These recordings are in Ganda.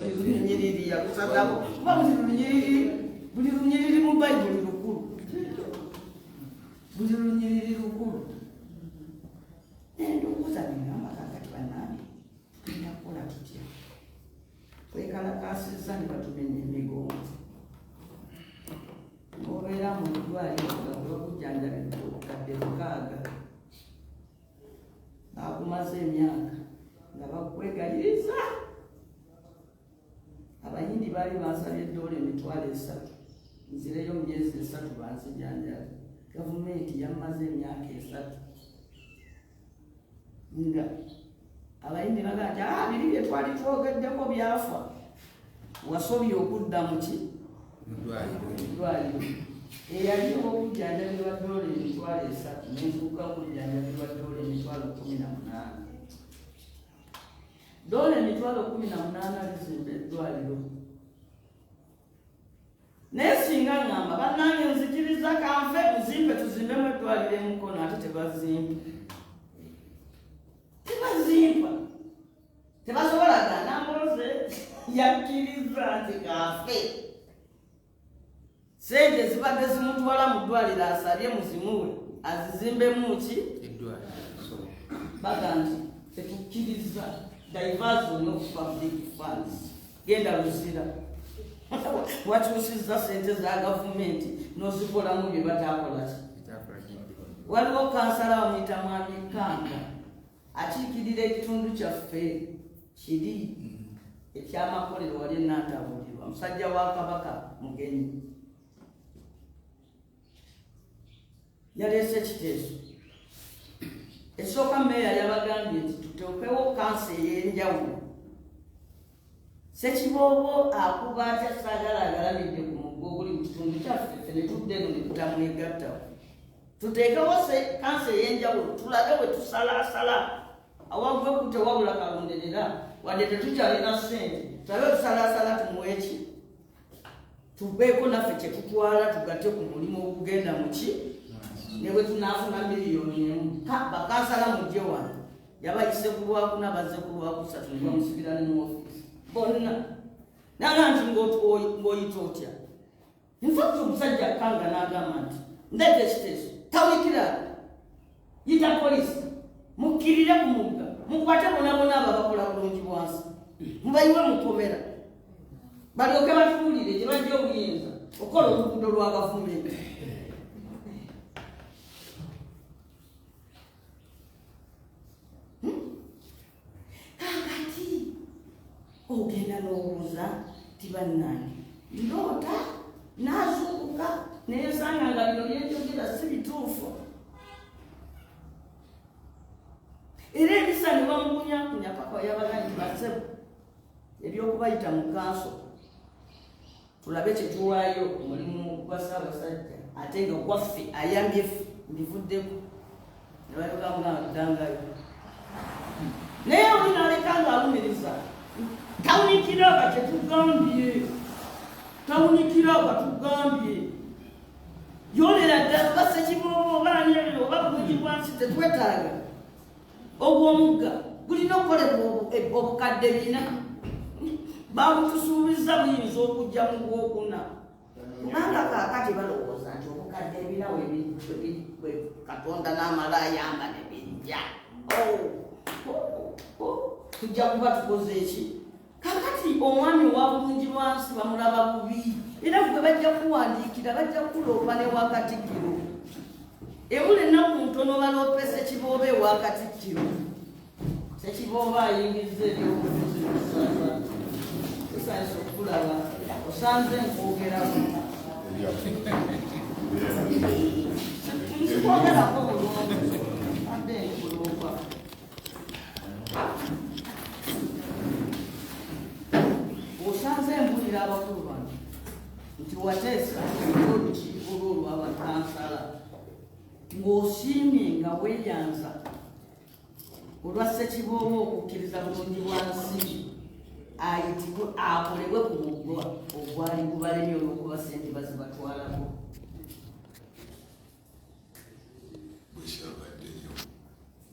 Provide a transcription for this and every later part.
Lunyiriri yalusazako kuba buli lunyiriri, buli lunyiriri mu Bayibuli lukulu, buli lunyiriri lukulu. Nendowooza nengamba, kakati bannange, tugenda kukola tutya? Twekalakasizza ne batumenya emigongo. Obeera mu ddwaliro nga bakujjanjabidde obukadde 6, bakumaze emyaka nga bakwegayiriza. Abayindi baali bansabye eddoola 300,000 nzireyo mu myezi 3 banzijanjabe. Gavumenti yammaze emyaka 3 nga abayindi bagaa nti, "Ah, biri bye twali twogeddeko byafa, wasobye okudda mu ki ddwaliro." Eyali okujjanjabirwa ddoola 300,000 nentuuka okujjanjabirwa ddoola 18,000. Ddoola 18,000 lizimba eddwaliro. Naye singa ŋŋamba, bannange, nzikiriza kanfe muzimbe, tuzimbemu eddwaliro emukono, ate tebazimba, tebazimba, tebasobola gana. Mose yakkiriza nti kafe, sente zibadde zimutwala mu ddwaliro asabye muzimuwe azizimbemu ki? Baga nti tetukkiriza diversion of public funds. Genda Luzira, wakyusizza sente za gavumenti n'ozikolamu bye batakola ki. Waliwo kansala bamuyita Mwami Kanka, akiikirira ekitundu kyaffe kiri ekyamakolero wali enantabulirwa, musajja wa Kabaka Mugenyi. Yaleese ekiteeso. Ekisooka, meeya yabagambye nti tuteekewo kanso ey'enjawulo. Sekiboobo akuba atya saagala agalamidde ku mugga oguli mu kitundu kyaffe, ffe ne tudda eno ne tutamwegattako? Tuteekewo kanso ey'enjawulo, tulabe bwe tusalaasala awagwe kutewabula kalonderera, wadde tetukyalina ssente, tulabe tusalaasala tumuweki, tubeeko naffe kyetutwala, tugatte ku mulimu ogugenda muki, ne bwe tunaafuna miliyoni 1. Bakansala mujje wano. Yabayise ku Lwakuna, bazze ku Lwakusatu ne bamusibira ne mu ofiisi bonna. Naga nti ng'oyita otya? Infact omusajja akanga n'agamba nti ndeeta ekiteeso, tawikira, yita polisi, mukkirire ku mugga, mukwate bona bona abo abakola bulungi bwansi, mubayiwe mukomera, balyoke batuwulire gye bajja obuyinza okukola oluguudo lwa gavumenti. Kakati ogenda n'obuuza ti, bannange, ndoota n'azuukuka nensanga nga bino byenjogera si bituufu? Era ebisa ne bamukunyakunya paka yabaga nti, basebo, ebyokubayita mu kanso tulabe kyetuwaayo omulimu gwa Ssaabasajja ate nga gwaffe ayambye ffe, mbivuddeko. Ne balyokamugamba, naye oli naleka nga alumiriza tawunikiraka kyetugambye, tawunikiraka tugambye yolera ddala oba Sekiboobo oba ani oba bulungi bwansi tetwetaaga. Ogw'omugga gulina okukolebwa obukadde 400, babutusuubiza, buyinza okujja mu gwokuna, kubanga kaakati balowooza nti obukadde 400 Katonda n'amala ayamba ne bijja, tujja kuba tukoze eki. Kakati omwami owa bulungi lwansi bamulaba bubi, era gwe bajja kuwandiikira, bajja kuloopa ne wakatikkiro. Ebula ennaku ntono baloope Sekibooba ewa Katikkiro. Sekibooba ayingiza ebyobufuzi mu ssaza. Tusanyusa okukulaba, osanze nkwogerako, nkwogerako bulungi, adde nkuloopa. Osanze mbulira abakulu bano nti wateesa olukiiko lwo olwabakansala ng'osiimye nga weeyanza olwa Ssekiboobo okukkiriza bulungi bwansi ayitibwe akolebwe ku mugga ogwali gubalemye olw'okuba sente bazibatwalako.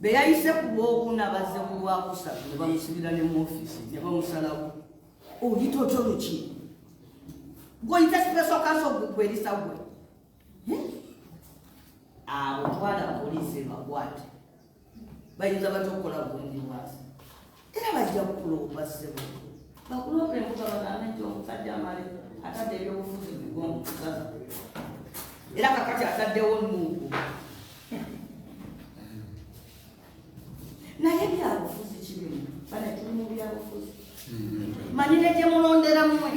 Be yayise ku Lwokuna, bazze ku Lwakusatu ne bamusibira ne mu ofiisi ne bamusalako. Oyita otya olukiiko? Gweoyita special council gwerisa gwe abo twala poliisi ebakwate. Bayinza batya okukola bulungi bwasi? Era bajja kukuloopa ssebo, bakuloopa embuga, bagambe nti omusajja amale atadde ebyobufuzi bigonkusaza, era kakati ataddewo nuugu. Naye byabufuzi kibimu bana, tuli mu byabufuzi. Manyire gye mulondera mmwe.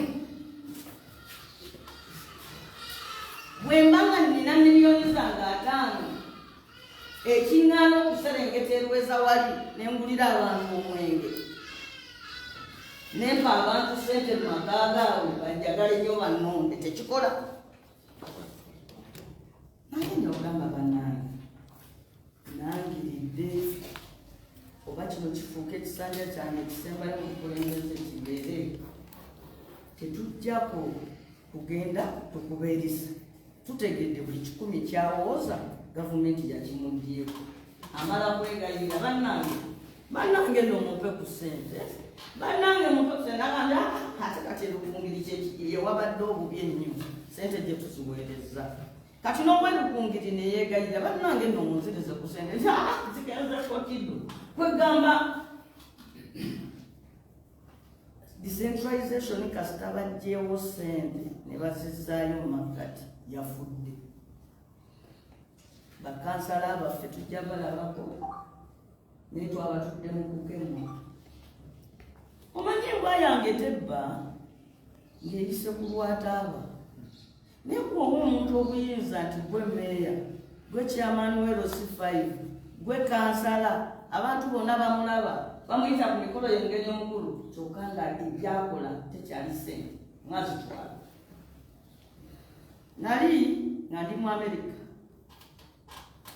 Bwe mba nga nnina miliyoni zange 50 ekiŋŋaana okuserengeta erweza wali ne ngulira abantu omwenge, nempa abantu sente mu maka gaabwe banjagale nnyo bannonde, tekikola. Naye nogamba bannange, nangiridde oba kino kifuuke ekisanja kyange ekisembayo mu bukulembeze, kibeere tetujjako kugenda tukubeerisa. Tutegedde buli 100 kyawooza gavumenti yakimugyeko. Amala kwegayirira, bannange, bannange nno mumpe ku ssente, bannange mumpe ku ssente. Agamba ate kati erukungiri yewabadde obubi ennyo, sente gye tuziweereza kati n'obwerukungiri neyeegayirira, bannange nno munzirize ku ssente zigenze kotido. Kwegamba decentralization kasita baggyewo ssente ne bazizaayo mu makkati, yafudde. Bakansala baffe tujja balabako, naye twaba tudde mu kukemwa. Omanyi embwa yange tebba ng'eyise ku lwataaba, naye kuowa omuntu obuyinza nti gwe meeya, gwe chairman we LC5, gwe kansala, abantu bonna bamulaba, bamuyita ku mikolo y'omugenyi omukulu, kyokka nga ebyakola tekyali sente mwazitwala. Nali nga ndi mu Amerika,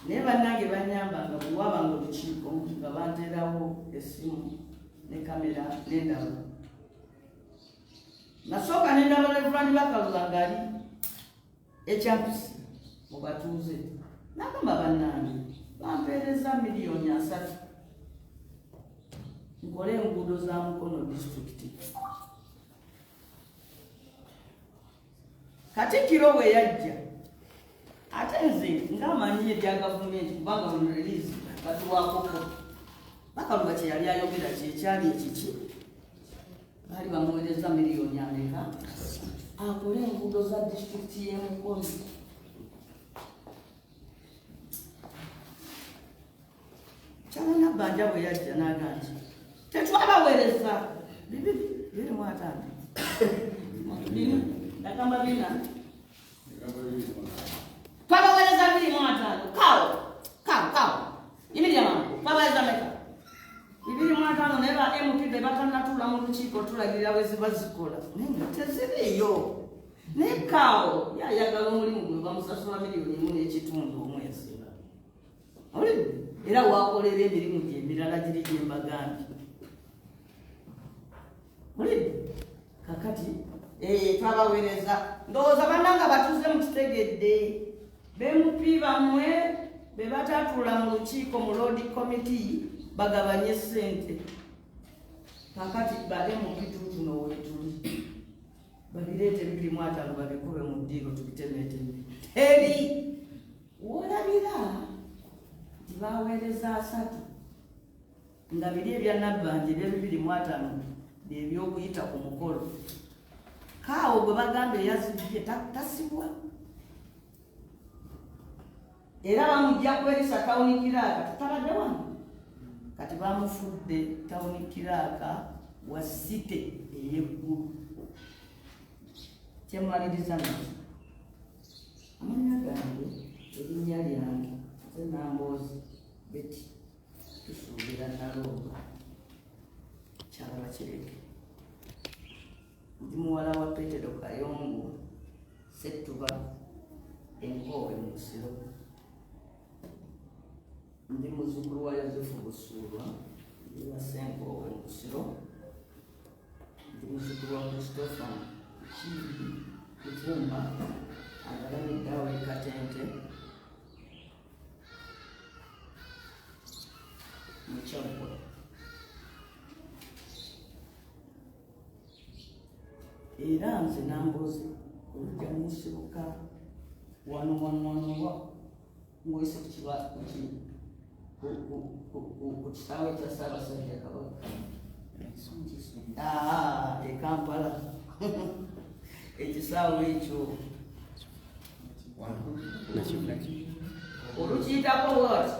naye bannange banyamba nga bwe wabanga olukiiko nga banteerawo essimu ne kamera nendaba. Nasooka nendaba Reverand Bakaluba ngaali ekyampisi mu batuuze, nagamba bannange bampeereza miliyoni 30 nkole enguudo za Mukono disitulikiti. Katikkiro bwe yajja, ate nze ng'amanyi ebya gavumenti, kubanga buno release batuwakoko, Bakaluba kye yali ayogera kyekyali ekiki? Baali bamuweereza miliyoni ameka akole enguudo za disitulikiti y'e Mukono? Kyalanabbanja bwe yajja n'aga nti tetwabaweereza bibiri biri mu ataano bina, nagamba bina, twabaweereza 25. Kawo kawo kawo, yimirira mama. Twabaweereza meka? 25. Naye ba MP be batannatuula mu lukiiko tulagirira bwe ziba zikola, naye nga teziriiyo. Naye kaawo yayagala omulimu gwe bamusasula miliyoni 1.5 omwezi. Olidde era wakolera emirimu gye emirala giri gye mbagambye. Olidde kakati twabaweereza. Ndowooza bannanga batuze mukitegedde, ba MP bammwe be batatuula mu lukiiko mu road committee bagabanye ssente. Kakati ba MP tutuno weetuli babireete 25 babikube mu ddiiro tubitemeeteme. Teri wolabira nti baweereza 30 nga biri ebya Nabbanja ebya 25 byebyokuyita ku mukolo. Kaawo gwe bagamba eyazibye tasibwa, era bamujja kwerisa town clerk. Tutabadde wano, kati bamufudde town clerk wa city ey'eggulu. Kyemaliriza nakyo, amannya gange, erinnya lyange nze Namboozi Betty Tusuubira Nalongo Kyalaba Kireke. Ndi muwala wa Petero Kayongo Settuba Enkoowe mu Busiro. Ndi muzzukulu wa Yosefu Busuulwa, ndi wa Senkoowe mu Busiro. Ndi muzzukulu wa Christopher Kiibi Kutumba agalamidde awo e Katente mu Kyaggwe. Era nze Nambooze olujja musibuka wano wano wano ng'oyise ku kisaawe kya Ssaabasajja Kabaka e Kampala, ekisaawe ekyo olukiyitako bwati,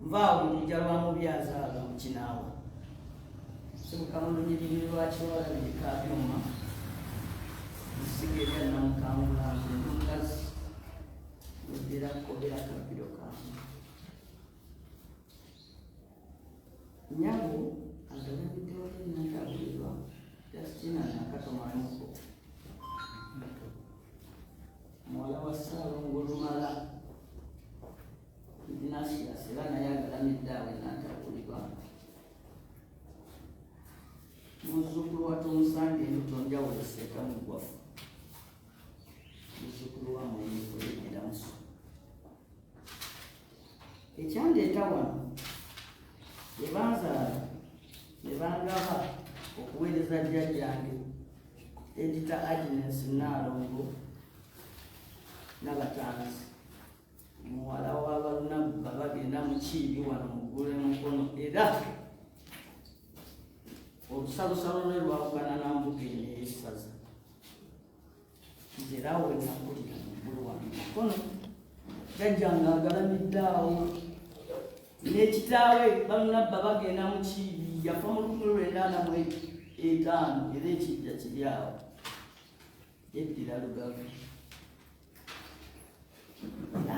nvaawo mu lujja lwa Mubyazaala mu Kinaawa, sibuka mu lunyiriri lwa Kiwala Bika Byuma, nsiga erya Namukangula. Nze ndi mukazi weddira Kkobera, Kabbiro kange. Nyabo agalamidde wali Nantawulirwa Justina Nakato Manuko, muwala wa Ssaalongo Lumala Ignatius, era naye agalamidde awo Nantawulirwa, muzzukulu wa Tomusange Enduto Njawulo Seeka Mugwafu, muzzukulu wa Muyingo yeddira Musu. Ekyandeeta wano, bwe banzaala ne bangaba okuweereza jjajjange Edita Agnes Nnaalongo Nabatanzi, muwala w'Abalunabba bagenda mu Kiibi wano mu Ggulu Mukono, era olusalosalo lwe lwawukana na mbuga eno ey'essaza. Nze era awo wenakulira mu Ggulu wano Mukono. Jjajjange agalamidde awo n'ekitaawe Balunabba bagenda mu Kiibi, yafa mu 1945, era ekijja kiri awo, yeddira Lugavu.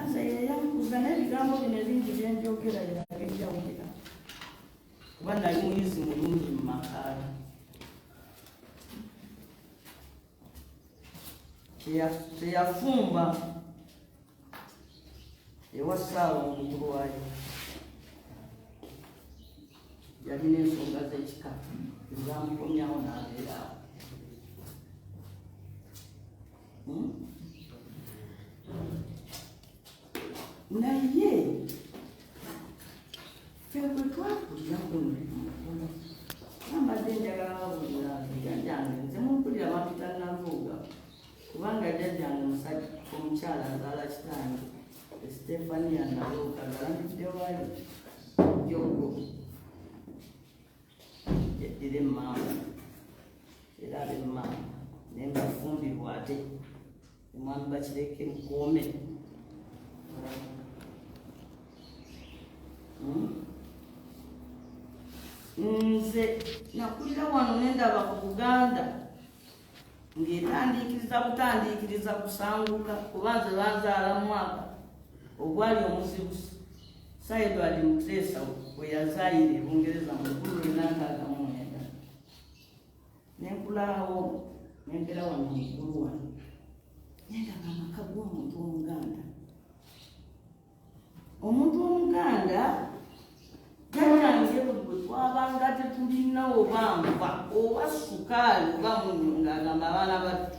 Nze yeyankuza n'ebigambo bino ebingi byenjogera yagenjawulira, kuba nali muyizi mulungi mu makaala. Teyafumba ewa ssaawa omukulu waayo, yalina ensonga z'ekika ezamukomyawo n'abeera awo. Naye ffe bwe twakulira kuno Mukono, ambadde njagala babulira jjajjange. Nze mumpulira bampita Navuuga, kubanga jjajjange musajja omukyala azaala kitange Stefania Naluuka galamidde wali Jogo, yeddira emmamba, era ab'emmamba naye mbafumbirwa ate omwami Bakireke Mukoome. Nze nakulira wano nendaba ku Buganda ng'etandiikiriza butandiikiriza kusanguka, kuba nze banzaala mu mwaka ogwali omuzibu Sir Edward Muteesa we yazaayira e Bungereza mu 1969. Nenkulaawo nembeera wano mu Ggulu wano, nendaba amaka g'omuntu Omuganda. Omuntu Omuganda, jjajjange buli bwe twabanga tetulina oba nva oba sukaali oba munnyo, ng'agamba, "Abaana battu,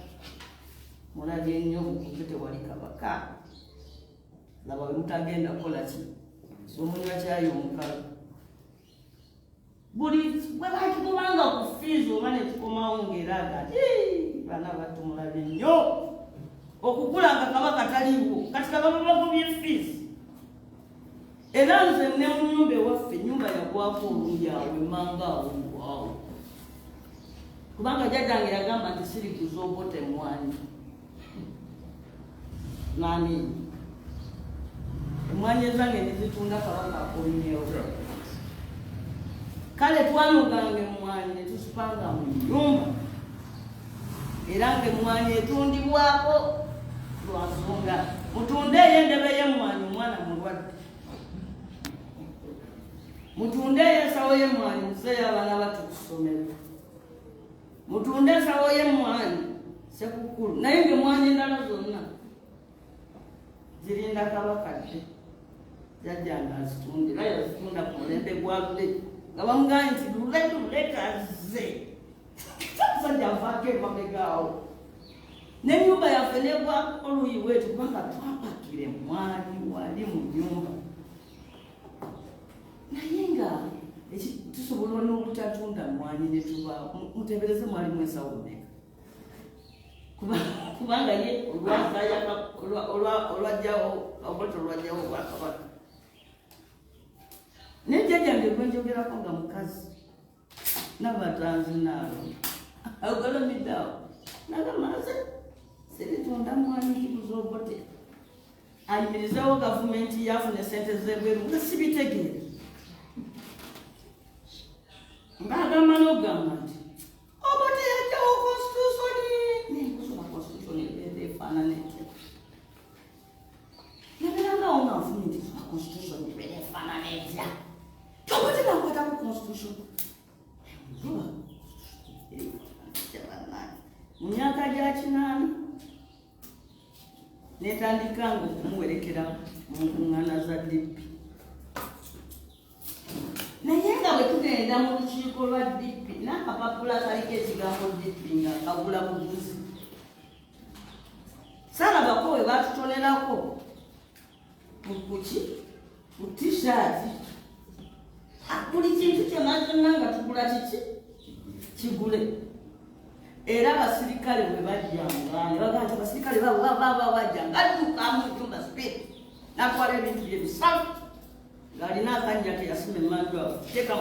mulabye nnyo bukuze, tewali kabaka. Laba bwe mutagenda kukola ki, omunywa kyayi omukalu." Buli bwe bakigobanga ku fiizi oba ne tukomawo, ng'era aga, "Baana battu, mulabye nnyo okukula nga kabaka taliiwo." Kati kababa bagobye fiizi. Era nze ne mu nyumba ewaffe, ennyumba yagwako oluuyi awo emmanga awo awo, kubanga jjajjange yagamba nti siriguza obota emmwanyi nani, emmwanyi ezange ndizitunda kabaka akomyewo. Kale twanoganga emmwanyi ne tuzipanga mu nyumba, era nga emmwanyi etundibwako lwa nsonga, mutundeeyo endebe y'emmwanyi, omwana mulwadde, mutundeeyo ensawo y'emmwanyi, muzeeyo abaana battu ku ssomero, mutunde ensawo y'emmwanyi Sekukkulu. Naye nga emmwanyi endala zonna zirinda kabaka dde, jjajjange azitunde. Era yazitunda ku mulembe gwa Lule, nga bamugambye nti Lule, Lule kazze, musajja avaako emabega awo. N'ennyumba yaffe negwako oluuyi bwetu, kubanga twapakira emmwanyi wali mu nyumba. Naye nga tusobola n'obutatunda mwanyi ne tuba mutebereze mwalimu ensawo mmeka? Kubanga ye olwajjawo Obote, olwajjawo obwakabaka. Naye jjajjange gwenjogerako nga mukazi Nabatanzi naalo agalamiddeawo, nagamba, "Nze siritunda mwanyi kiguza Obote ayimirizewo gavumenti yafuna sente zebweru." Nga sibitegeera, ng'agamba n'okugamba nti Obote yajjawo constitution. Nenkusoba constitution ebeera efaanana etya? Nabeerangawo nga nfunye nti soba constitution ebeera efaanana etya? Obote nakwatako constitution. Zoba mu myaka gya 80 netandika nga okumuwerekera mu nkuŋŋaana za DP, naye nga bwe tugenda mu lukiiko lwa DP n'akapapula kaliko ekigambo DP nga kagula buguzi, salabako we batutonerako kuki, ku T-shirt, buli kintu kyonna kyonna nga tugula kiki kigule. Era abasirikale bwe bajjanga ne bagamba nti abasirikale baba bajjanga, adduka mu nyumba speed n'atwala ebintu bye bisatu, ng'alina akannya ke yasima emmanju awo, teeka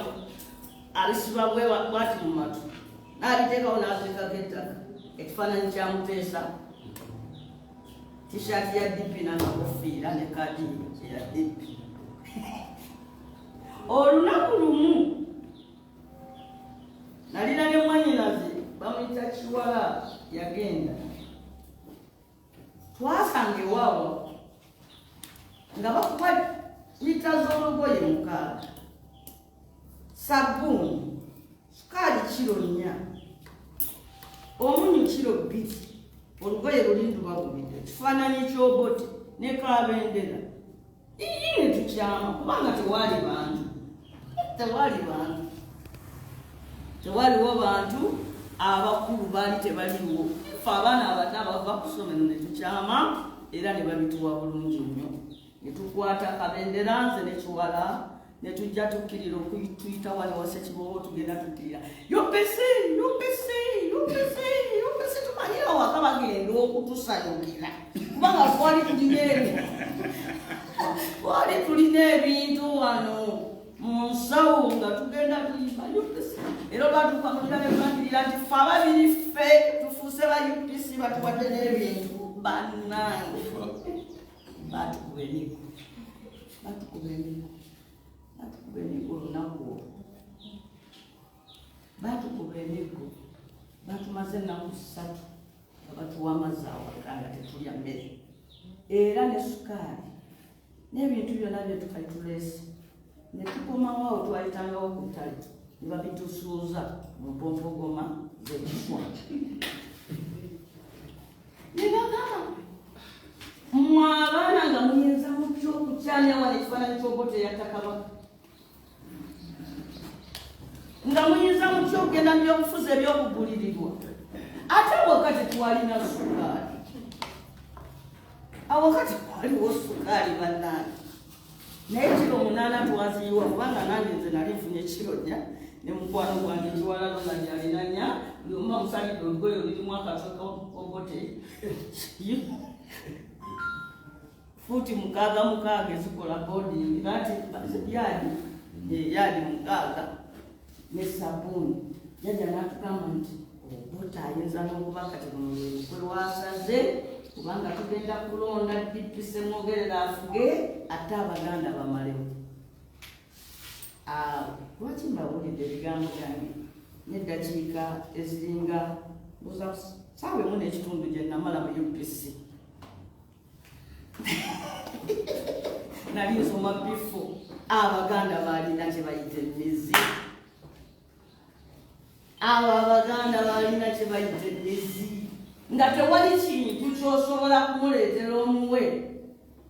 abisiba bwati mu matu, n'abiteekawo n'azikako ettaka, ekifaananyi kya Muteesa, T-shirt ya DP n'amakofiira ne kaadi ya DP. Olunaku lumu nalina ne mwanyinaze bamuyita Kiwala, yagenda twasanga ewaabwe nga bakuba mita z'olugoye 6, sabbuuni, sukaali kiro 4, omunyu kiro 2, olugoye luli ndubagulidde, ekifaananyi ky'Obote ne kabendera. Iyi, ne tukyama kubanga tewaali bantu, tewaali bantu, tewaliwo bantu, abakulu baali tebaliwo. Ffe abaana abato abava ku ssomero ne tukyama era ne babituwa bulungi nnyo, ne tukwata kabendera, nze ne Kiwala, ne tujja tukkirira okutuyita wano wase Kibowo, tugenda tukkirira UPC, UPC, UPC, UPC. Tumanyire waka bagenda okutusanyukira kubanga twali tulina ebintu wano mu nsawo, nga tugenda tuyimba UPC. Era olwatuuka mulira nti ffe ababiri ffe tufuuse ba UPC, batuwadde n'ebintu. Bannange, batukuba emiggo, batukuba emiggo, batukuba emiggo. Olunaku olwo batukuba emiggo, batumaze ennaku 3 nga batuwa amazzi awaka, nga tetulya mmere, era ne sukaali n'ebintu byonna byetukali tuleese ne tukomawo awo twayitangawo ku ttale ne babitusuuza mu mpompogoma z'ekiswa. Ne bagamba, "Mmwe abaana nga muyinza mutya okukyanya wano ekifaananyi ky'Obote eyatta kabaka? Nga muyinza mutya okugenda mu byobufuzi ebyokugulirirwa?" Ate awaka tetwalina sukaali, awaka tekwaliwo sukaali, bannange. Naye kiro 8 twaziyiwa, kubanga nange nze nali nfunye kiro 4 ne mukwano gwange Kiwala Ronald alina 4. Buli omu amusalidde olugoye olulimu akatwe Obote, fuuti 6 6 ezikola boarding ati yard, yard 6 ne sabuuni. Jajja n'atugamba nti Obote ayinza n'okuba kati luno lwe lukwe lwasaze, kubanga tugenda kulonda DP Semwogerera afuge ate Abaganda bamalewo. Awo lwaki mbawulidde ebigambo byange n'eddakiika eziringa mbuza saawa emu n'ekitundu gye namala mu UPC? Nali nsoma bifo. Abaganda baalina kye bayita emizi. Abo Abaganda baalina kye bayita emizi, nga tewali kintu kyosobola kumuleetera omuwe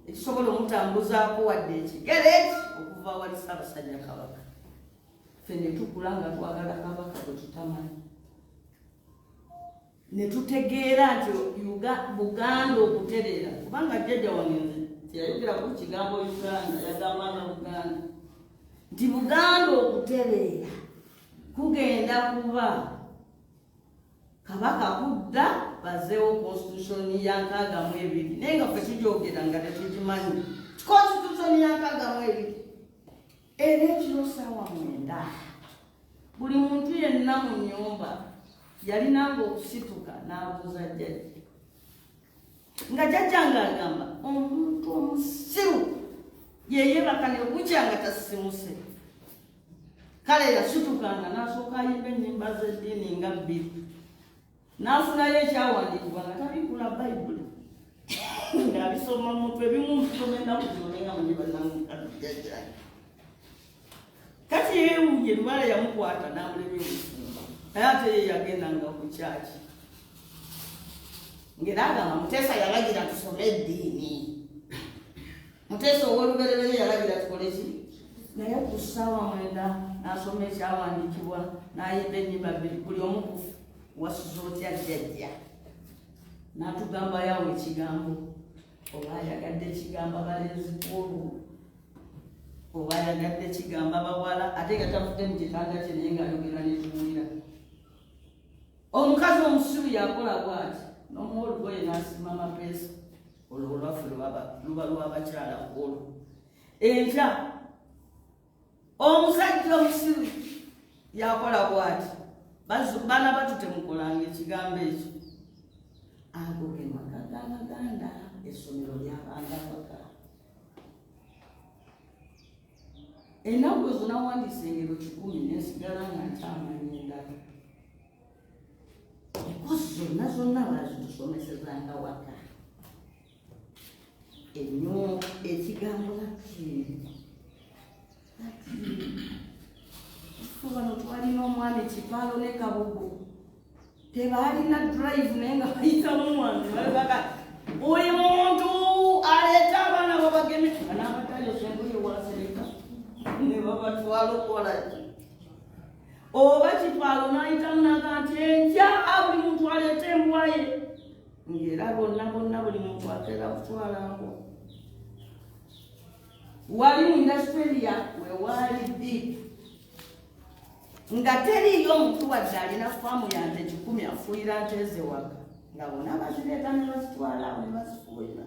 ekisobola omutambuzaako wadde ekigere eki okuva wali Ssaabasajja Kabaka. Ffe ne tukula nga twagala Kabaka bwe tutamanyi, ne tutegeera nti Buganda okutereera, kubanga jjajja wange nze teyayogera ku kigambo Uganda, yagambanga Buganda, nti Buganda okutereera kugenda kuba Kabaka kudda. Bazeewo constitution ya 62, naye nga ffe tugyogera nga tetugimanyi constitution ya 62. Era ekiro saawa 9, buli muntu yenna mu nnyumba yalinanga okusituka n'abuuza jjajja, nga jjajja ng'agamba, omuntu omusiru yeyebaka ne bukya nga tasisimuse. Kale yasitukanga n'asooka ayimba ennyimba z'eddiini nga bbiri, n'afunayo ekyawandiikibwa nga tabikula Bayibuli, ng'abisoma mutwe, ebimu mbisoma ennaku zino naye nga manyi bannamukadujjajjange. Kati yeewuunye, lubaale yamukwata n'amulemya obufumbo, naye ate ye yagendanga ku kyaki, ng'era agamba Muteesa yalagira tusome eddiini. Muteesa ow'olubereberye yalagira tukole ki? Naye ku ssaawa 9 n'asoma ekyawandiikibwa, n'ayimba ennyimba bbiri, buli omu kufu wasuza otya jjajja, n'atugambayo awo ekigambo, oba ayagadde ekigamba balenzi kwolwo, oba ayagadde kigamba bawala, ate nga tavudde mu kitanda kye, naye ng'ayogera netuwulira. Omukazi omusiru yakola bwati, n'omuwa olugoye n'asima amapeesa, olwo olwaffe luba lw'abakyala kwolwo enkya. Omusajja omusiru yakola bwati, baana batu temukolanga ekigambo ekyo. Ago ge maka g'Abaganda. Essomero lyabanga waka. Ennaku ezo nawandiisa engero 100, nensigala nga nkyamanya endala. Ekozi zonna zonna bazitusomesezanga waka. Enyo ekigambo latrine, latrine. Ffe wano twalina omwami Kipaalo ne Kabugu, tebaalina drive, naye nga bayitamu mwami balibaka buli muntu aleeta abaana babageme nga n'abatayosa engoye wasereka ne babatwala okukola ki. Oba Kipaalo n'ayitamu naga nti enkya buli muntu aleeta embwa ye, ng'era bonna bonna buli muntu akeera kutwala mbwa. Wali mu industrial wewaali dip, nga teriiyo omuntu wadde alina faamu yante 100 afuuyira nte ze waka, nga bonna bazireeta ne bazitwala awo ne bazifuuyira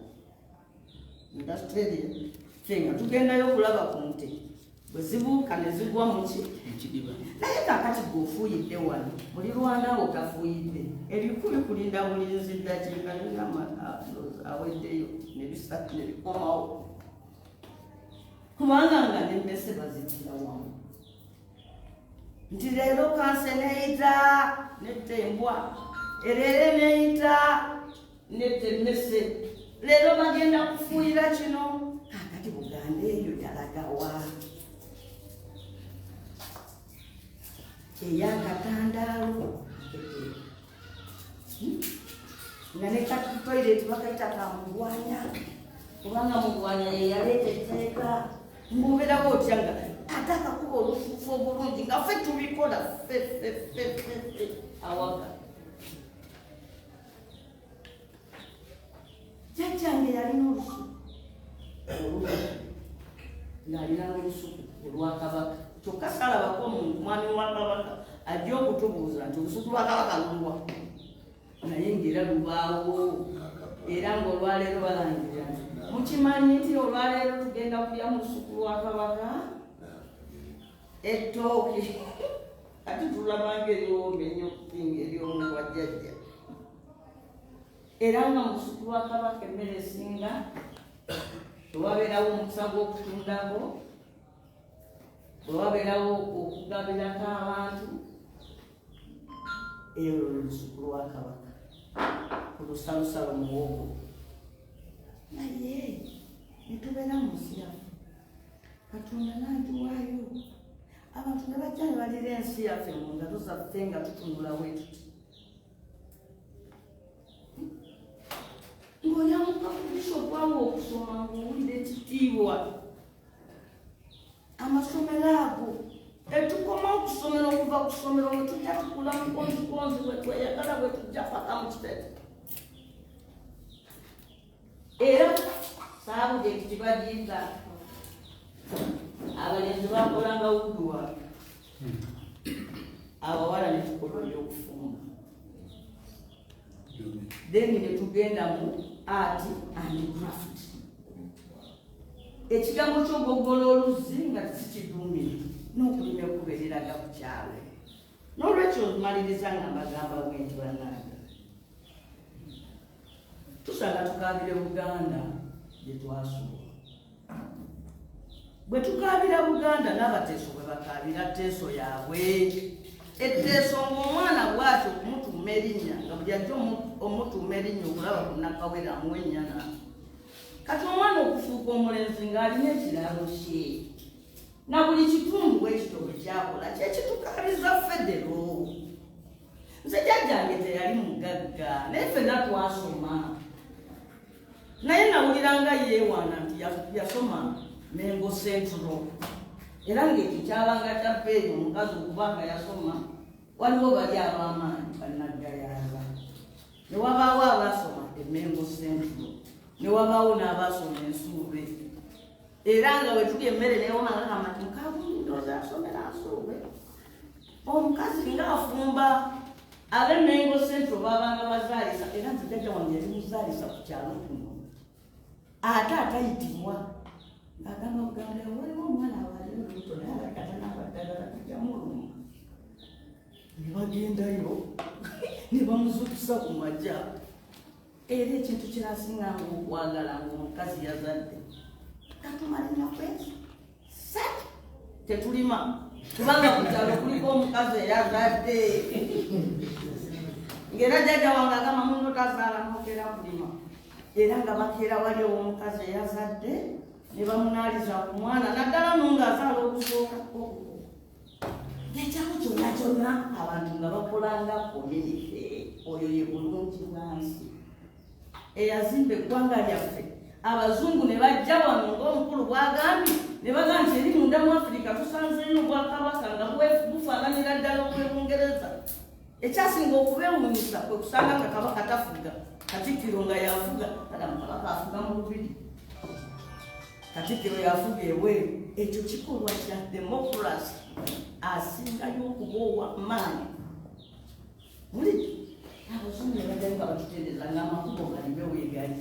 industrial. Ffe nga tugendayo okulaba ku nte bwe zibuuka ne zigwa muki. Ekidiba. Naye kakati gwe ofuuyidde wano, mulirwanawo tafuuyidde, ebiku bikulinda bulinzi ddakiika nina aweddeyo ne bisatu ne bikomawo, kubanga nga nemmese bazittira wamu nti leero kanse neyita netta embwa, ereere neyita netta emmese, leero bagenda kufuuyira kino. Kakati Buganda eyo yalagawa eyakatandaalo nga ne katoilet bakayita kamugwanya, kubanga Mugwanya yeyaleeta etteeka. Ng'obeerawo otya nga ate akakuba olufuufu obulungi, nga ffe tubikola ffe ffe ffe ffe ffe awaka. Jjajjange yalina olusuku olumu, ng'alina n'olusuku olwakabaka, kyokka salabako omuntu mwami wa Kabaka ajja okutubuuza nti olusuku lwa Kabaka luluwa, naye ngaera lubaawo. Era ng'olwaleero balangirira nti mukimanyi nti olwaleero tugenda kulya mu lusuku lwa Kabaka ettooke. Ati tulabanga eriwooma ennyo okusinga ery'omu wa jjajja. Era nga mu lusuku lwa Kabaka emmere esinga tewabeerawo omukisa gw'okutundako, bwe wabeerawo okugabirako abantu. Eyo lwe lusuku lwa Kabaka ku lusalusalo muwogo. Naye netubeera mu nsi yaffe, Katonda n'agiwaayo, abantu ne bajja ne balira ensi yaffe mu ngalo zaffe, nga tutunula bwe tuti ng'oyamuka ku bishopu awo okusoma, ng'owulira ekitiibwa. Amasomero ago etukoma okusomera, okuva ku ssomero nga tujja tukula mukonzikonzi bwe tweyagala, bwe tujja paka mu kitebe. Era subject bagiyita, abalenzi bakolanga woodwork, abawala ne tukola ebyokufumba. Then ne tugenda mu art and craft. Ekigambo ky'ogogola oluzzi nga sikiduumire n'okulima ekkubo eriraga ku kyalo. N'olwekyo maliriza nga mbagamba bwe nti, bannange, tusanga tukaabire Buganda gye twasuula. Bwe tukaabira Buganda, n'Abateeso bwe bakaabira teeso yaabwe, etteeso ng'omwana bw'atyo okumutuuma erinnya, nga buli ajja omutuuma erinnya okulaba ku Nakawere amuwa ennyana. Kati omwana okufuuka omulenzi ng'alina ekiraalo kye, na buli kitundu bwekito bwe kyakola kyekitukabiza federo. Nze jjajjange teyali mugagga, naye ffenna twasoma, naye nawuliranga yeewaana nti yasoma Mengo Central, era ng'ekyo kyabanga kya bbeeyi omukazi okuba nga yasoma. Waliwo bali ab'amaanyi bannaggayaza, ne wabaawo abaasoma e Mengo Central, ne wabaawo n'abaasoma Ensuube, era nga bwe tulya emmere newomanga nti mukabundooza asomera Nsuube. Omukazi ng'afumba, ab'Emengo Central babanga bazaalisa, era nze jjajja wange yali muzaalisa ku kyalo kuno, ate atayitibwa ng'agamba bugamba, waliwo omwana awali olubuto naye alabika tanaaba ddagala, tujjamuluma. Ne bagendayo ne bamuzukusa ku makya. Era ekintu kirasinganga okwagala ngaomukazi yazadde, katumala ennaku ezo 3 tetulima, kubanga ku kyalo kuliko omukazi eyazadde. Ng'era jjajja wange agamba, muno tazaala nokeera kulima, era nga bakeera wali ow'omukazi eyazadde ne bamunaaliza ku mwana, naddala no ng'azaala okusooka. Ekyalo kyonna kyonna abantu nga bakolanga community. Oyo ye bulungi bwansi eyazimba eggwanga lyaffe. Abazungu ne bajja wano ng'omukulu bwagambye, ne baga nti eri munda mu Afirika tusanzeeyo obwakabaka nga bufaananira ddala obw'Ebungereza. Ekyasinga okubeewuunyisa kwe kusanga nga kabaka tafuga, katikkiro nga yafuga. Adamu kabaka afuga mu lubiri, katikkiro yafuga ebweru. Ekyo kikolwa kya democracy asingayo okuba owamaanyi. Muli abazungu ne bajjayo nga batutereeza ng'amakubo galime weegali.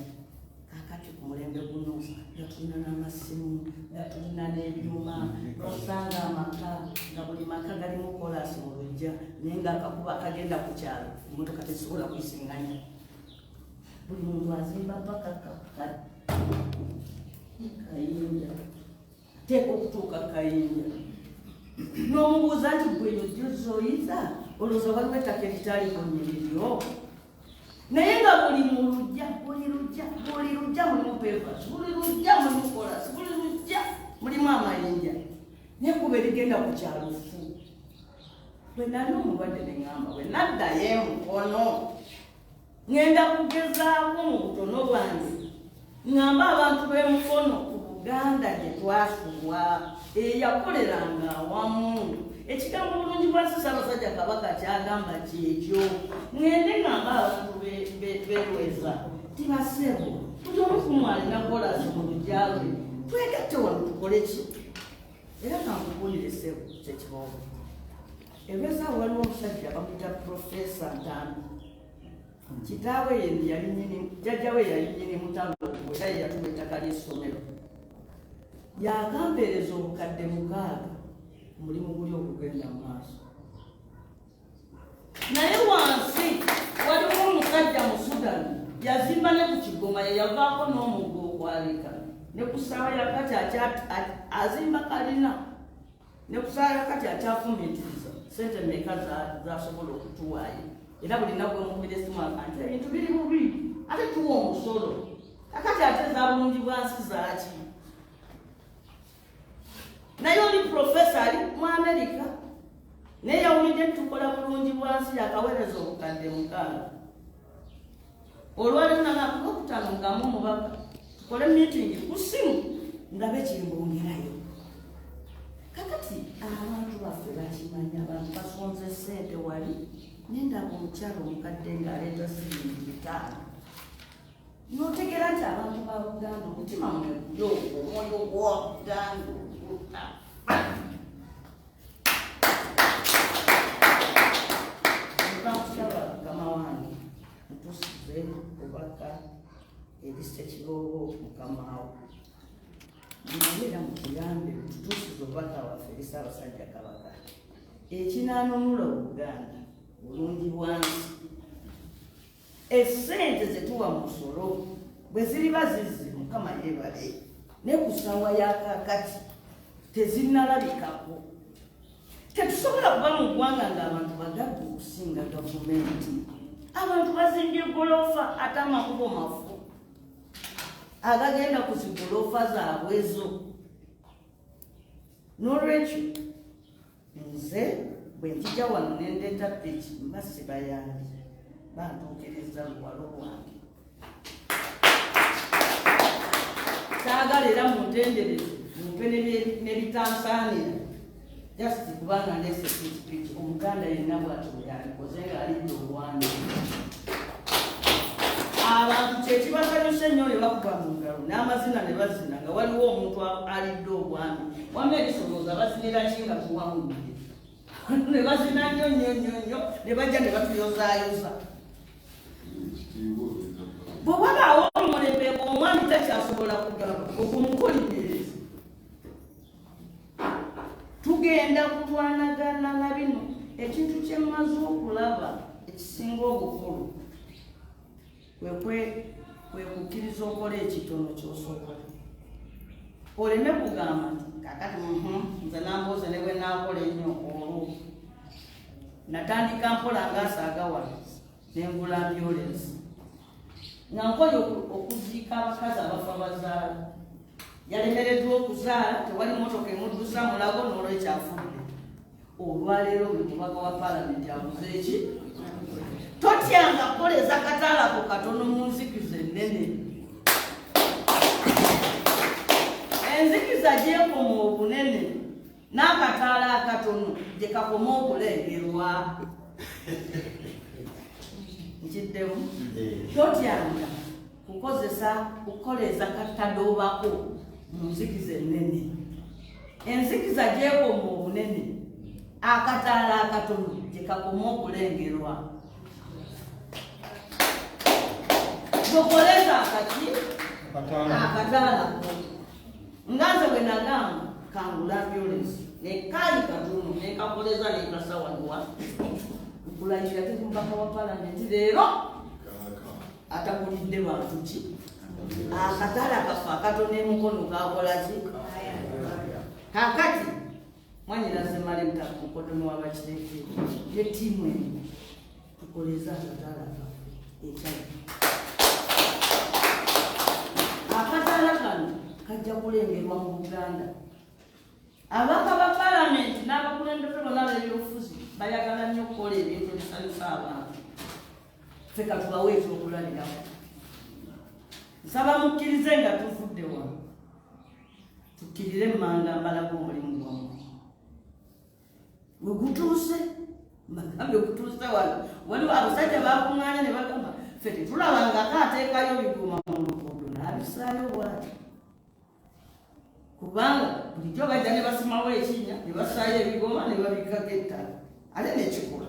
Kakati ku mulembe guno nga tulina n'amasimu, nga tulina n'ebyuma, osanga amaka nga buli maka galimu kolasi mu lujja, naye ng'akakuba akagenda ku kyalo emotoka tezisobola kuyisinganya. Buli muntu azimba paka kayinja, teeka okutuuka kayinja, n'omubuuza nti gwe yojozoyiza olowooza waliwo ettaka eritaliko nnyiniryo, naye nga buli mu lujja, buli lujja, buli lujja mulimu pavers, buli lujja mulimu kolasi, buli lujja mulimu amayinja, naye kuba erigenda ku kyalo fu. Bwe nali omulwadde ne ŋŋamba, bwe naddayo emukono ŋŋenda kugezaako mu butono bwange ŋŋambe abantu b'emukono ku Buganda gye twasubwa eyakoleranga awamu. Ekigambo bulungi bwansi Ssaabasajja Kabaka kyagamba kyekyo. Ŋŋende ŋŋambe abantu berweza tibasebo, buli omu kumu alina kolasi mu lujja lwe, twegatte wano tukole ki? Era kankubuulire ssebo kyekiboobo, erweza waliwo omusajja bamuyita Profesa Ntambi. Kitaawe ye yali nyini, jjajjawe yali nyini mutalo, era ye yatuwa ettaka ly'essomero, yakampeereza obukadde 6 omulimu guli okugenda mu maaso. Naye wansi waliwo omusajja mu Sudan yazimba ne ku Kigoma, yeyavaako n'omugga okwalika, ne ku ssaawa yakati azimba kalina, ne ku ssaawa yakati akyafumiitiriza sente meka zasobola okutuwaayo. Era buli nnaku emukubira esimu nti ebintu biri bubi, ate tuwa omusolo kakati, ate za bulungi bwansi zaaki? Naye oli profesa ali mu Amerika, naye yawulidde tukola bulungi bwansi, yakaweereza obukadde 6. Olwaleero nanakulwokutaano ngamu omubaka tukole meeting ku ssimu ndabe kimbongerayo. Kakati abantu baffe bakimanya, abantu basonze sente wali, nendaba omukyalo omukadde ng'aleeta siringi 5, notegeera nti abantu ba Buganda omutima mweguli ogwo omwoyo gwa Buganda ogutafa. Nkusaba mukama wange, ntuuse. Otuusize obubaka eri Ssekiboobo mukamaawo. Naye era mutugambe tutuusize obubaka waffe eri Ssaabasajja Kabaka. Ekinaanunula Obuganda bulungi bwansi. Essente zetuwa musolo bwe ziriba zizze, Mukama yeebale, ne ku ssaawa ya kaakati tezinnalabikako. Tetusobola kuba mu ggwanga ng'abantu bagagga okusinga gavumenti. Abantu bazimbye goloofa ate amakubo mafu agagenda ku zigoloofa zaabwe ezo. N'olwekyo nze bwe njija wano ne ndeeta piki, mba sibayambye, bantuukiriza luwalo lwange. Saagala era muntendereze mumpe nebitansaanira just kubanga ndeese pikipiki. Omuganda yenna bwatyo bwe yalikoze ng'alidde obwami. Abantu kyekibasanyusa ennyo ne bakuba mu ngalo n'amazina ne bazina nga waliwo omuntu alidde obwami. Wamma ebisolooza bazinira ki nga tuwangudde? Ne bazina nnyo nnyo nnyo nnyo ne bajja ne batuyozaayoza. Bwe wabaawo omulembe ng'omwami takyasobola kugaba, ogumukolimiriza. Tugenda kulwanagana na bino. Ekintu kye mmaze okulaba ekisinga obukulu kwe kukkiriza okola ekitono ky'osobola, oleme kugamba nti kakati nze Nambooze ne bwe naakola ennyo. Olwo natandika mpola ngaasaaga wano nengula ambulance nga nkoye okuziika abakazi abafa bazaala. Yalemereddwa okuzaala, tewali motoka emuddusa Mulago, n'olwekyo afudde. Olwaleero buli mubaka wa palamenti aguze eki. Totyanga kukoleza kataalako katono mu nzikiza ennene. Enzikiza gyekoma obunene n'akataala akatono gye kakoma okulengerwa. Nkiddemu, totyanga kukozesa kukoleza katadoobako mu nzikiza ennene. Enzikiza gyekoma obunene, akataala akatono gye kakoma okulengerwa. Tukoleza akaki akataalako. Nga nze bwe nagamba kangula ambulance nekaali katono nekakoleza nekasawanuwa nkulayira teri mubaka wa palamenti leero atakulidde bantu ki akatale akafe akatono emukono kakola ki. Kakati mwanyinaze male mukodomi wabakireke ne ttiimu eno, tukoleze akataala kaffe ekyayi. Akataala kano kajja kulengerwa mu Buganda. Ababaka ba palamenti n'abakulembeze bonna ab'ebyobufuzi bayagala nnyo okukola ebintu ebisanyusa abantu. Ffe katubawe ekyokulabirako. Nsaba mukkirize nga tuvudde wano tukkirire emmanga mbalaga omulimu gwammwe we gutuuse. Mbagambe gutuuse wano. Waliwo abasajja bakuŋŋaanya ne bagamba, ffe tetulabangako ateekayo bigoma mu luguudo n'abisaayo bwati, kubanga bulijjo bajja ne basimawo ekinnya ne basaayo ebigoma ne babikkako ettaka ate nekikula.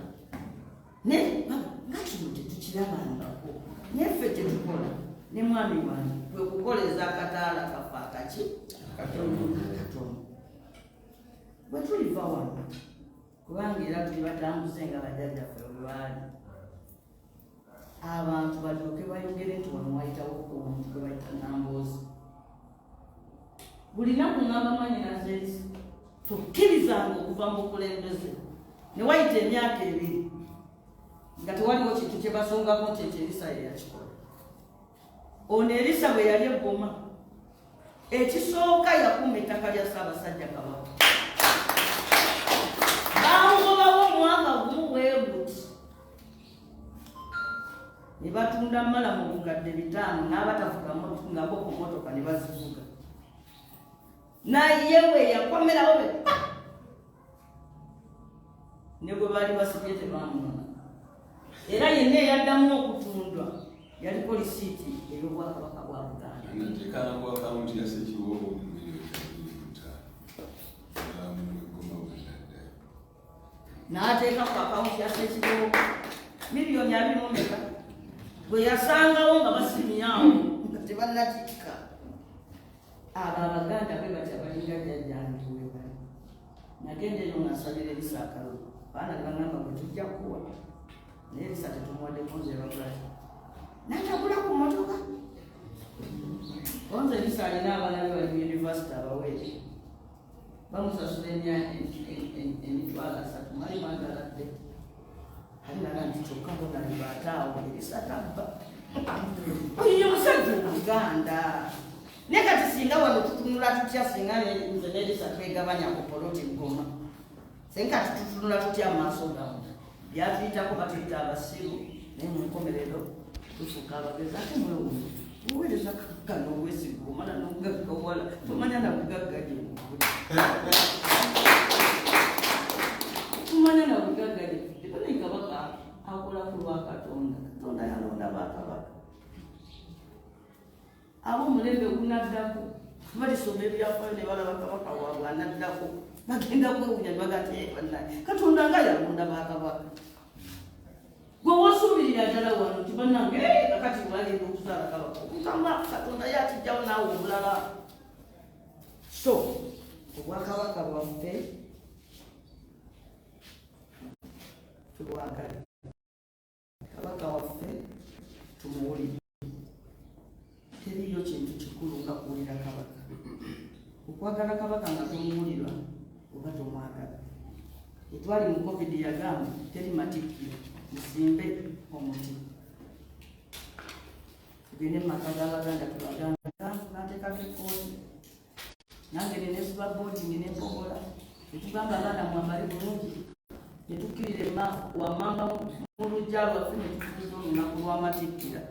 Naye nga kino tetukirabangako, naye ffe tetukola ne mwami wange kwe kukoleza akataala kafe akaki akatono. Bwe tuliva wano, kubanga era tuli batambuze nga bajjajjaffe bwe baali, abantu balyoke bayogere nti wano wayitawo omuntu gwe bayita Namboozi. Bulinaku ngamba mwanyinaze, tukkirizanga okuva mu bukulembeze ne wayita emyaka 2 nga tewaliwo kintu kye basongako nti ekyo Erisa ye yakikola. Ono Erisa bwe yali eggoma ekisooka yakuuma ettaka lya Ssaabasajja Kabaka. Bamugobawo omwaka gumu bweguti ne batunda mmala mu bukadde 5 n'abatavuga ngako ku motoka ne bazivuga. Naye we yakomerawo be pa ne gwe baali basibye tebamunona, era yenna eyaddamu okutundwa yaliko lisiiti ey'Obwakabaka bwa Buganda. Nateekana ku akawunti ya Ssekiboobo miliyoni 25 mu Goma bwe naddayo. N'ateeka ku akawunti ya Ssekiboobo miliyoni abiri mu meka. Gwe yasangawo nga basimyawo nga tebannatikka. Abo Abaganda bwe batya, balinga jjajjange we bali. Nagenda eno nga nsabira Erisa akalulu, baana ne baŋŋamba, "Gwe tujja kuwa, naye Erisa tetumuwaddeko." Nze bakulaki natagula ku mmotoka. Konze Erisa alina abaana be bali mu yunivasite, abaweere bamusasula 30,000. Mwali mwagala dde ali naga nti kyokka bonaliba ate awo Erisa tabba. Oyo ye musajja Omuganda. Naye kati singa wano tutunula tutya singa nze n'Erisa twegabanya ku poloti Goma? Singa kati tutunula tutya mu maaso gammwe? Byatuyitako, batuyita abasiru, naye mu nkomerero tufuuka abagezi. Ate mwewuunye, oweereza kabaka n'obwesiga, omala n'obugaggawala, tomanya na bugagga gye bukuli, tumanya na bugagga gye tebanaye. Kabaka akola ku lwa Katonda. Katonda yalonda bakabaka. Ab'omulembe gunaddako balisoma ebyafaayo ne balaba kabaka waabwe anaddako, bagenda kwewunya ne baga nti, "Bannaye, Katonda nga yalonda bakabaka." Gwe wosuubirira ddala wano nti bannange, kakati bagenda okuzaala kabaka, okutamba Katonda yakijjawo naawe omulala. So obwakabaka bwaffe tubwagale, kabaka waffe tumuwulire. Teriyo kintu kikulu nga kuwulira kabaka. Okwagala kabaka nga tomuwulirwa oba tomwagala. Etwali mu COVID, yagamba teri matikkiro, musimbe omuti, tugende mu maka g'Abaganda tubagamba. Nateekako ekkooti nange nenesiba boarding nempogola, netugamba abaana mwambale bulungi, netukkirira wammanga mu lujja lwaffe, netutuuza olunaku lw'amatikkira,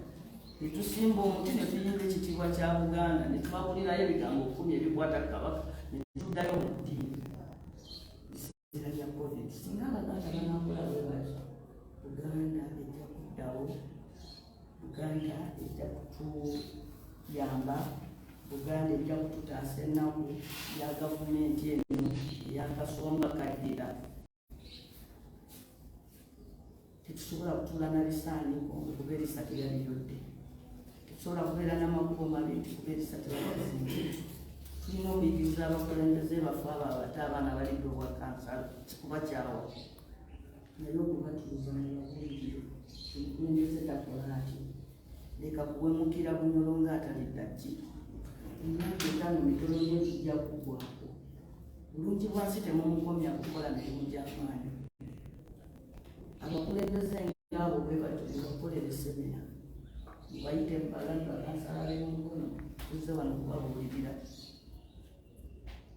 netusimba omuti, netuyimba ekitiibwa kya Buganda, netubabulirayo ebigambo 10 ebikwata kabaka, netuddayo mu ddiini. Biseera bya COVID, singa Abaganda banakola bwe bati, Buganda ejja kuddawo, Buganda ejja kutuyamba, Buganda ejja kututaasa ennaku ya gavumenti eno eyakasomba kaddira. Tetusobola kutuula na bisaaniko kuba Erisa teyabiyodde. Tetusobola kubeera n'amakubo mabi nti kuba Erisa teyabizimbi. Tulina okuyigiriza abakulembeze baffe abo abato, abaana balidde obwa kansala, kikuba kyawa, naye okubatuuza mubabuulire, omukulembeze takola ati, leka kuwemukira Bunyolo ng'atalidda ki. Emyaka 5 mitono nnyo, kijja kuggwako. Bulungi bwansi temumukomya kukola mirimu gy'amaanyi. Abakulembeze ngaabo bwe batyo mubakolere seminar, mubayite mubagambe, "Bakansala b'emukono, tuzze wano kubabuulirira."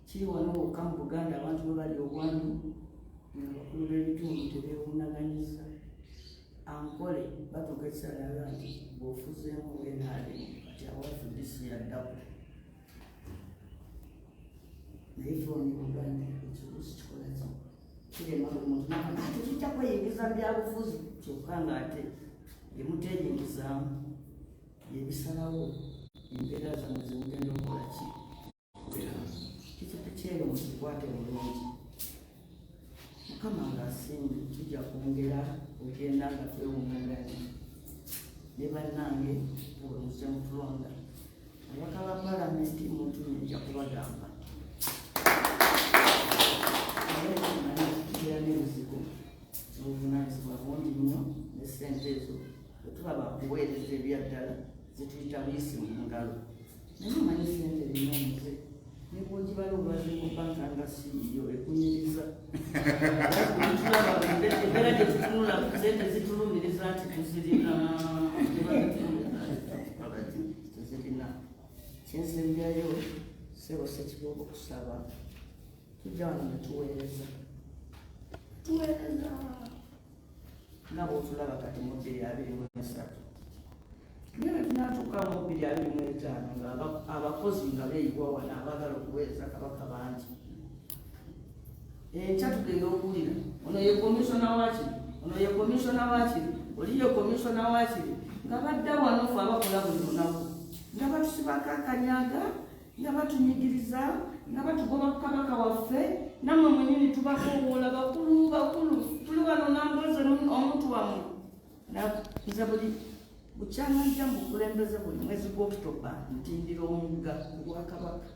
Kiri wano wokka mu Buganda abantu bwe bali obwandu nga bakulu b'ebitundu tebeewuunaganyiza. Ankole batuuka ekiseera naga nti bw'ofuzeemu NRM, kati awo FDC yaddako. Naye fe wano mu Buganda ekibuuzi kikola ki? Kirema buli muntu nagamba ate tujja kweyingiza mu byabufuzi, kyokka ng'ate byemuteeyingizaamu byebisalawo embeera zammwe zemugenda okukola ki. Kikyeru mukikwate bulungi. Mukama ng'asiimye, tujja kwongera ogenda nga twewungaganya ne bannange nga bwe mutulonda ababaka ba palamenti. Muntu nja kubagamba, tubeera n'ebizibu n'obuvunanyizibwa bungi nnyo, ne ssente ezo bwe tuba bakuweereza ebyaddala zituyita buyisi mu ngalo. Naye omanyi ssente erina omuze, ne bwogibala obubazi mu banka nga siiyo ekunyiriza. Tulaba embeera gye tutunula, sente zitulumiriza nti tuzirina, tuzirina. Kyensembyayo, ssebo Ssekiboobo, kusaba, tujja wano ne tuweereza, tuweereza nga bwotulaba kati mu 2023. Naye bwe tunatuuka mu 2025 nga abakozi nga beeyiwa wano abaagala okuweereza kabaka bangi, enkya tugenda okuwulira ono ye commissioner wakiri, ono ye commissioner wakiri, oli ye commissioner wakiri, nga badda wano fe abakola buli lunaku nga batusibako akanyaga, nga batunyigiriza, nga batugoba ku kabaka waffe. Nammwe mwenyini tubakoowoola, bakulu, bakulu, tuli wano namboze omuntu wammwe. Nze buli Bukyangajja mu bukulembeze buli mwezi gw'Okitoba ntindira omugga ku Bwakabaka.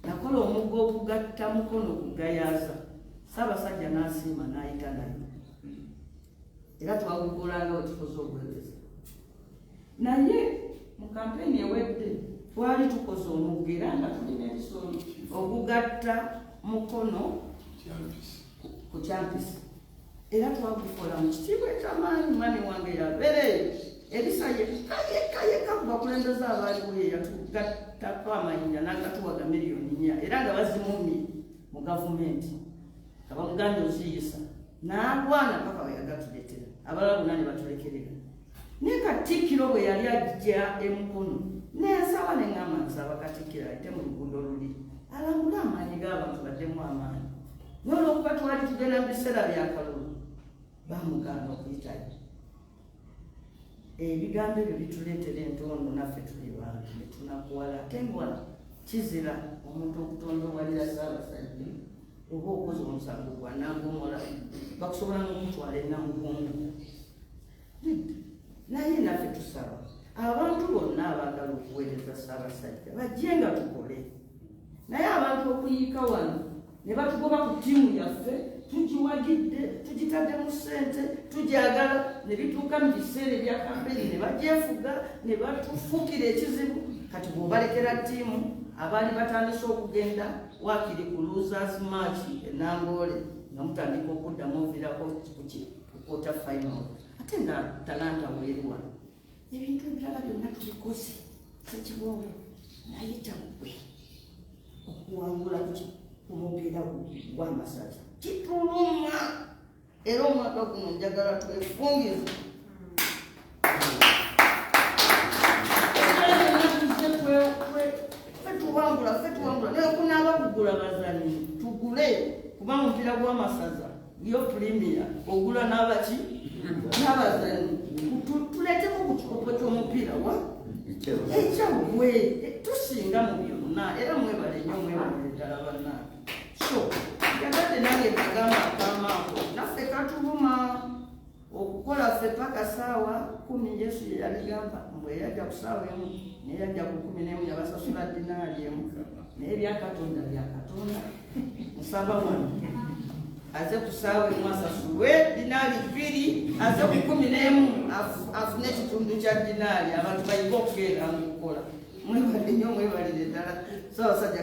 Nakola omugga ogugatta Mukono ku Gayaza, Ssaabasajja n'asiima n'ayita naye, era twagukolanga we tukoze obuweereza. Naye mu kampeyini ewedde twali tukoze omugga era nga tulina ebisolo ogugatta Mukono ku Kyampisi, era twagukola mu kitiibwa ekyamaanyi. Mwami wange yabeereyo Erisa yekka yekka yekka ku bakulembeze abaaliwo ye yatugattako amayinja n'agatuwaga 4 million, era nga bazimumye mu gavumenti nga bamugambye oziyisa, n'alwana paka we yagatuleetera. Abalala bonna ne batulekerera. Naye Katikkiro bwe yali ajja emukono, nensaba neŋŋamba, nsaba Katikkiro ayite mu luguudo luli alambule amaanyi g'abantu baddemu amaanyi. Naye olwokuba twali tugenda mu biseera byakalulu, bamugaana okuyitayo. Ebigambo ebyo bituleetera entondo, naffe tuli bantu ne tunakuwala, ate nga kizira omuntu okutondowalira Ssaabasajja. Oba okoze omusango gwa nangomola, bakusobola n'okutwala enamugongo. Naye naffe tusaba abantu bonna abaagala okuweereza Ssaabasajja bajje nga tukole. Naye abantu okuyiika wano ne batugoba ku ttiimu yaffe, tugiwagidde, tugitaddemu ssente, tugyagala, ne bituuka mu biseera ebya kampeyini ne bagyefuga ne batufuukira ekizibu. Kati bw'obalekera ttiimu, abaali batandise okugenda waakiri ku losers match enangoole nga mutandika okuddamu oviirako kuki ku quarter final, ate nga talanta weeri wano. Ebintu ebirala byonna tubikoze, Sekiboobo, naye kyaggwe okuwangula ku mupiira gw'amasaza kituluma. Era omwaka guno njagala twefungize. Ffe tuwangula, ffe tuwangula. Naye kunaaba kugula bazanyi, tugule, kubanga omupiira gw'amasaza yo premier ogula n'abaki n'abazanyi. Tuleeteko ku kikopo ky'omupiira wa ekyaggwe, tusinga mu byonna. Era mwebale nnyo, mwebalire ddala bannange. So njagadde nange mbagamba akamaako naffe katuluma okukola ffe paka saawa 10. Yesu ye yabigamba mbwe yajja ku saawa 1, naye yajja ku 11, yabasasula dinaali 1. Naye byakatonda byakatonda. Musaba wano aze ku saawa 1 asasulwe dinaali 2, aze ku 11 afune ekitundu kya dinaali. Abantu bayige okugenda mu kukola. Mwebale nnyo, mwebalire ddala Ssaabasajja.